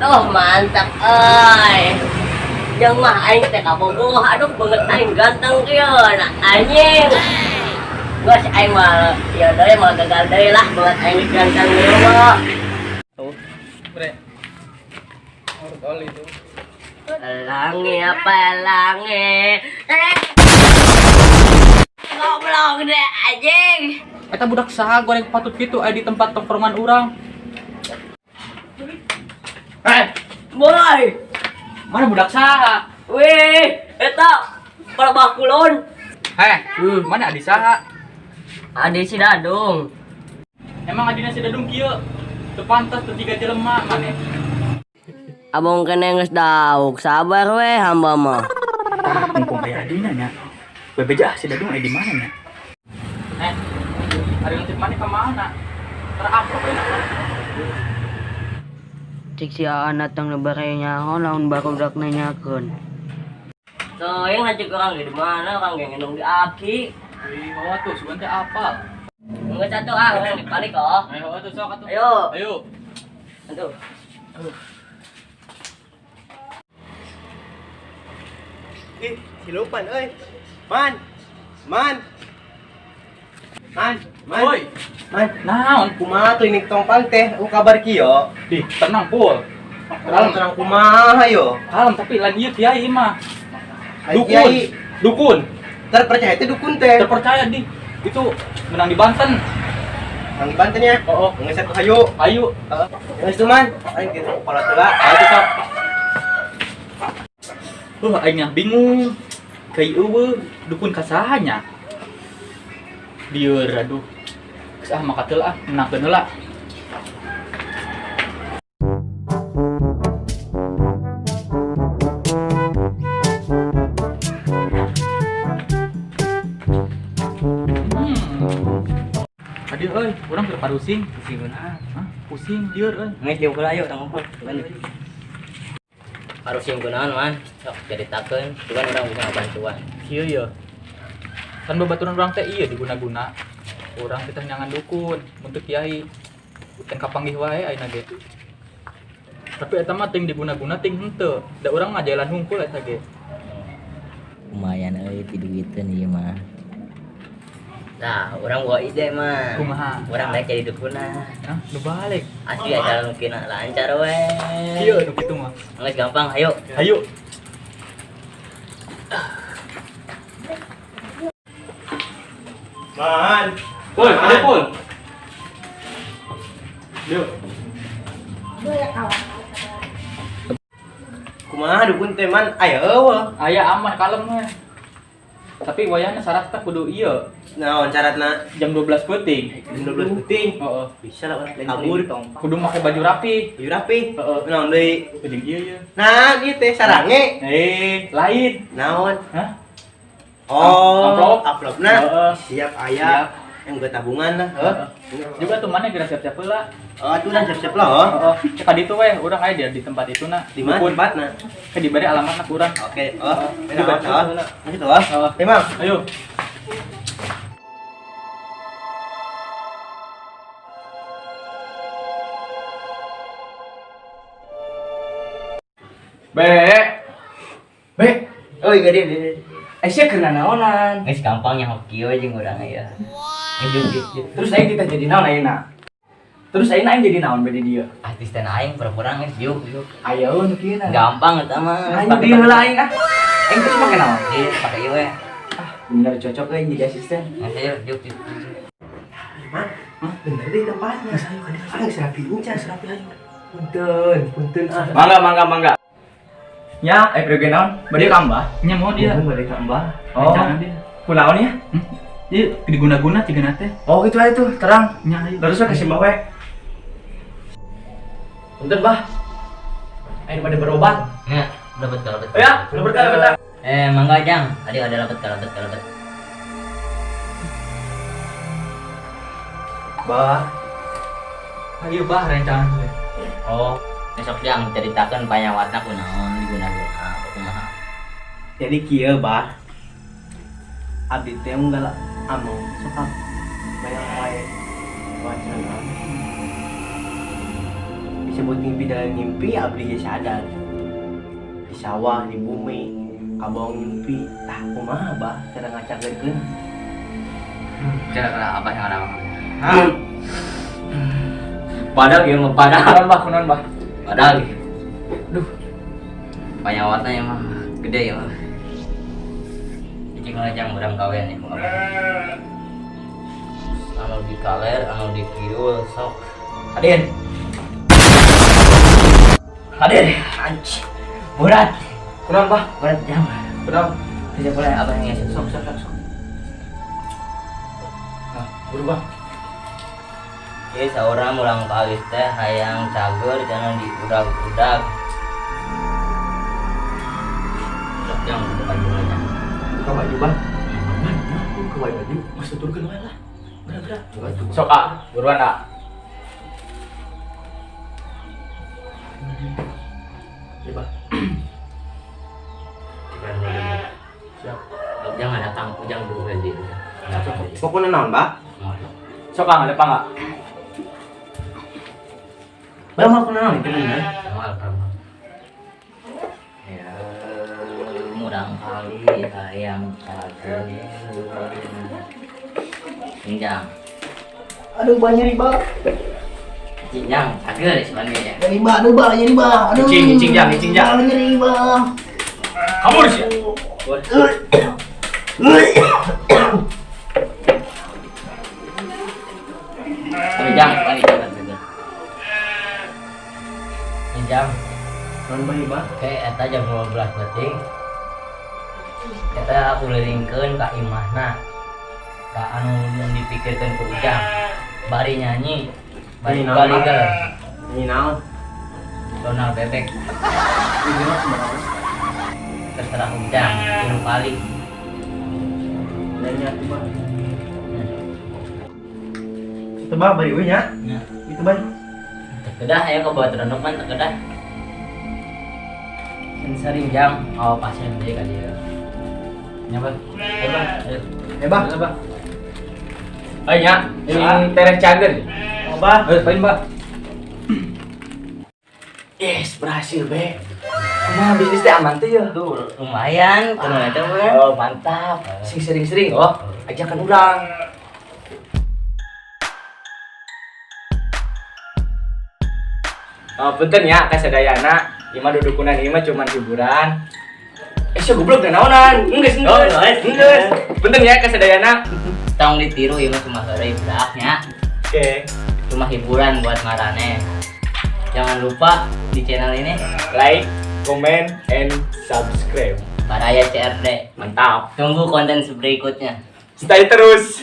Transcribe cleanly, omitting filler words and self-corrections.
Oh, mantap euy. Jeung mah aing teh kabogoh, aduh beungeut aing ganteng kieu nah anjing. Geus aing mah ieu deui mah gagal deui lah beungeut aing ganteng kieu mah. Tuh. Bre. Orgol itu. Pelangi pelangi. Eh. Goblok deh anjing. Eta budak saha goreng patut kitu aya di tempat tongkrongan urang. Eh, Boy. mana budak saha? Wih, eta palebah kulon. Heh, mana adi saha? Adi si Dadung. Emang adina si Dadung kieu? Teu pantas teu tiga jelema maneh. Abang kene geus dauk, sabar weh hamba mah. Tah, mumpung aya adina nya. Bebeja si Dadung aya di mana nya? Eh, ari lanceuk maneh ka mana? Teraprok enak. Cik si anak tang lebare nyaho lamun barudak nanyakeun. Teuing lanceuk urang ge di mana urang ge ngendong di aki. Wih, hawa tuh sugan teh apal. Geus atuh ah, urang dibalik oh. Ayo atuh sok atuh. Ayo. Ayo. Aduh. Ih, silupan euy. Man. Man. Man, man. Woi, Man. naon? Kumaha tuh ini tong teh? Oh kabar kieu. Di, tenang pul. Kalem tenang kumaha yo. Kalem tapi lain ieu kiai mah. Ai Dukun. kiai. Dukun. Terpercaya itu dukun teh. Terpercaya di. Itu menang di Banten. Nang di Banten ya. Oh, oh. Geus atuh hayu. Ayo. Heeh. Geus tuh man. Aing kitu kepala heula. Ayo tuh sok. Aing nya bingung. Kai eueuh dukun ka saha nya? Lieur aduh. Geus ah maka teu ah menangkeun heula. Tadi euy, urang keur parusing. Pusing kunaon? Hah? Pusing lieur euy. Geus dieu heula ayo urang ngumpul. Parusing kunaon man? Sok caritakeun, cuman urang bisa ngabantuan. Kieu ye. Kan babaturan urang teh ieu diguna-guna. Urang kita nyangan dukun, untuk kiai. Can kapanggih wae ayeuna ge. Tapi eta mah ting diguna-guna ting henteu. Da urang mah jalan hungkul eta ge. Lumayan euy ti duiteun ieu mah. Nah, urang bawa ide mah. Kumaha? Urang rek jadi dukuna. Hah, nu balik. Asli acara nu kina lancar we. Kieu nu kitu mah. Geus gampang, ayo. Hayu. Man. Pul, ada pul. Yuk. Kumaha dukun teh man? Aya eueuh. Aya aman kalem we. Tapi wayahna syaratna kudu ieu Naon syaratna? jam 12 peuting. Jam 12 peuting. Heeh. Bisa lah urang kabur. Kudu make baju rapi. Baju rapi. Heeh. Naon deui? Jeung ieu ye. Nah, ieu teh sarange. Eh, lain. Naon? Hah? Oh, Amplop. amplopna. Heeh. Siap aya. Siap. Yang gue tabungan lah, heuh. Juga tuh mana geura siap-siap heula. Oh, atuh lah siap-siap lah, oh. Heeh. Cek ka ditu we, urang aya di tempat itu na. Di mana Dukun. tempatna? Ke dibere alamatna ku urang. Oke, oh. Di Di baju oh. heula. Gitu, oh. Heeh. Memang. Ayo. B. B. Oh, iya dia, dia. Aisyah kena naonan. Geus gampang nya hoki we jeung urang ya. Geus juk juk. Terus aing kita jadi naon ayeuna? Terus ayeuna aing jadi naon beda dia? Asisten aing pura-pura geus juk juk. Aya eueuh nu kieu na. Gampang eta mah. Aing di heula aing ah. Aing terus make naon? Ieu pake ieu we. Ah, bener cocok euy jadi asisten. Geus ayo juk juk. Man, bener deh tempatnya. Ah, geus rapi encan, rapi ayo. Punten, punten ah. Mangga mangga mangga. Nya, aing pergi naon? Bade ka Mbah. Nya mau dia. Bade ka Mbah. Oh, Rencana dia. kunaon ya? Ieu diguna-guna cigana teh. Oh, gitu aja tuh, terang. Nya ayo. Terus we kasih Mbah we. Punten, Mbah. Aing bade berobat. Nya, lebet ka lebet. Ya, lebet ka lebet. Eh, mangga Jang. Tadi ada lebet ka lebet ka lebet. Bah, Ayo bah rencana teh. Oh, besok Jang ceritakeun panyawatna kunaon diguna-guna apa kumaha. Jadi kieu bah. Abdi teh unggal among sok bayang wae wacana. Bisa Disebut ngimpi dalam ngimpi, abdi ge sadar. Di sawah, di bumi, kabawa ngimpi. Tah kumaha, Bah, cara ngacageurkeun? Kira-kira apa yang ada? Hah? Padahal gitu, padahal. Kunaon, Bah, kunaon, Bah? Padahal gitu. Duh. Panyawatnya emang gede ya mah. Cicing lah jang urang gawean ya ku abah. Anu di kaler, anu di kidul sok. Hadir. Hadir. Anjing. Berat. Kunaon, Bah? Berat jam. Kunaon? Tidak boleh abah yang ngesuk. Sok, sok, sok, sok. Nah, buru, Bah. Jadi seorang ulang kawis teh hayang cager jangan diudag-udag. Sok jang buka baju aja. Buka baju, Bah. Aman, mah, buka baju. Mas tuturkeun wae lah. Geura-geura. Buka baju. Sok ah, buruan ah. Ya, Bah. Siap. Sok jangan datang ujang dulu gaji. Pokoknya naon, Bah? Sok ah, ada apa enggak? Bah, mau kunaon itu bener? Amal kamu. Ya, murang kali hayang cager. Jinjang. Aduh, Bah, nyeri, Bah. Jinjang cager sebenarnya. Nyeri, Bah. Aduh, Bah, nyeri, Bah. Aduh. Cicing, cicing, jang, cicing, jang. Aduh, nyeri, Bah. Kamu di sini. Jinjang, sekali cager cager. Jinjang. Naon, Bah, Bah? Oke, eta jam 12 penting. Eta aku lilingkeun ka imahna. Ka anu mun dipikirkeun ku Ujang. Bari nyanyi, bari Nyanyi naon, bari Pak? gel. Nyanyi naon? Donald bebek. Ini mah kumaha? Terserah Ujang, 3 kali. Nyanyi atuh, Bah. Itu, Bah, bari we nya. Ya. Itu, Bah. Tekedah ya ke bawah terendam kan tekedah. Sering jam, oh pasien deui ka dieu. Nya, Bah. Ayo, Bah. Ayo. Eh, Bah. Ayo, Bah. Ayo nya, ini tereh cager. Oh, Bah. Eh, pain, Bah. Yes, berhasil, Be. Kumaha bisnis teh aman teh ya? Tuh, lumayan, kuno eta mah. Oh, mantap. Sing sering-sering, oh. Ajakan urang. Oh, punten ya, kasadayana. Ieu mah dudukunan ieu mah cuman hiburan. Eh, sia goblok da naonan? Enggeus, Oh, enggeus. geus. Enggeus. Punten ya kasadayana. Tong ditiru ieu mah cuma heureuy budak nya. Oke. Cuma hiburan buat marane. Jangan lupa di channel ini Like, comment, and subscribe. Baraya CRD. Mantap. Tunggu konten berikutnya. Stay terus.